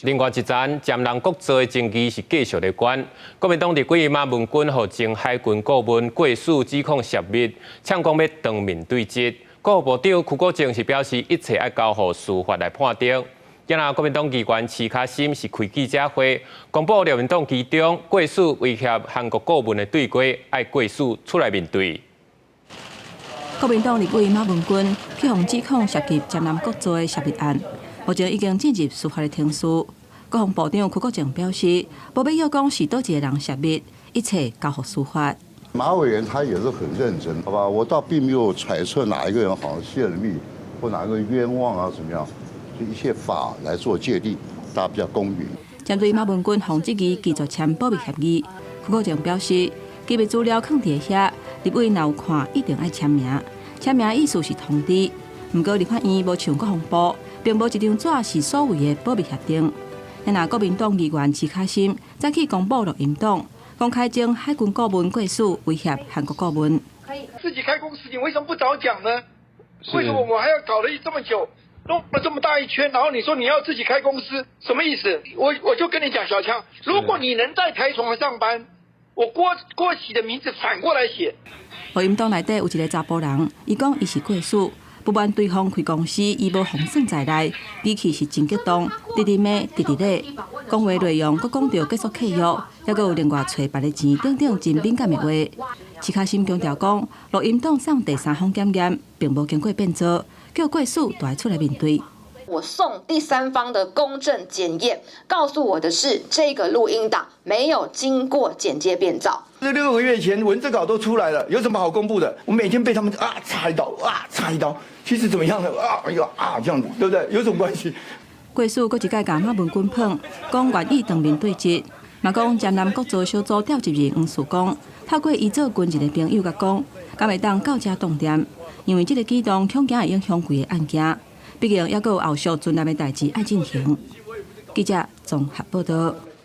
另外一層，占人國造的爭議是繼續咧懸。國民黨立委馬文君予前海軍顧問郭汜指控泄密，嗆講欲當面對質。國防部長邱國正是表示，一切愛交予司法來判定。今仔國民黨議員徐卡心是開記者會，公布錄音檔其中郭汜威脅韓國顧問的對話，愛郭汜出來面對。國民黨立委馬文君去予指控涉及占南國造的泄密案，目前已經進入司法的程序。國防部長邱國正表示，無欲要講是佗一个人泄密，一切交予司法。馬委員他也是很認真，好吧？我倒並沒有揣測哪一個人好像泄了密，或哪個冤枉啊，怎麼樣？就一切法來做界定，大家比較公允。針對馬文君予質疑拒絕簽保密協議，邱國正表示，機密資料囥佇遐，立委若有看，一定愛簽名。簽名意思是通知。毋過立法院無像國防部，並無一張紙是所謂的保密協定。若國民黨議員徐卡心早起公布錄音檔，公開前海軍顧問郭汜威脅韓國顧問。自己開公司，你為什麼不早講呢？為什麼我還要搞了這麼久，弄了這麼大一圈，然後你說你要自己開公司，什麼意思？我就跟你講，小強，如果你能在台船上班，我郭喜的名字反過來寫。錄音檔內底有一个查埔人，伊講伊是郭汜，不瞞對方開公司，伊無予算在內，語氣是真激動，直直罵，直直咧，講話內容閣講著結束契約，猶閣有另外揣別个錢等等真敏感的話。徐卡心強調講，錄音檔送第三方檢驗，並無經過變造，叫郭汜著愛出來面對。我送第三方的公證檢驗，告訴我的是這個錄音檔沒有經過剪接變造。這6個月前文字稿都出來了，有什麼好公布的？我每天被他們啊插一刀啊插一刀，其實怎麼樣呢？啊哎呦啊這樣子，對不對？有什麼關係？郭汜閣一擺共馬文君噴，講願意當面對質，嘛講占南國造小組召集人黃曙光透過伊做軍人的朋友共講，敢會當到遮當店，因為這个舉動恐驚會影響規个案件。畢竟猶閣有後續存案的代誌愛進行。記者綜合報道。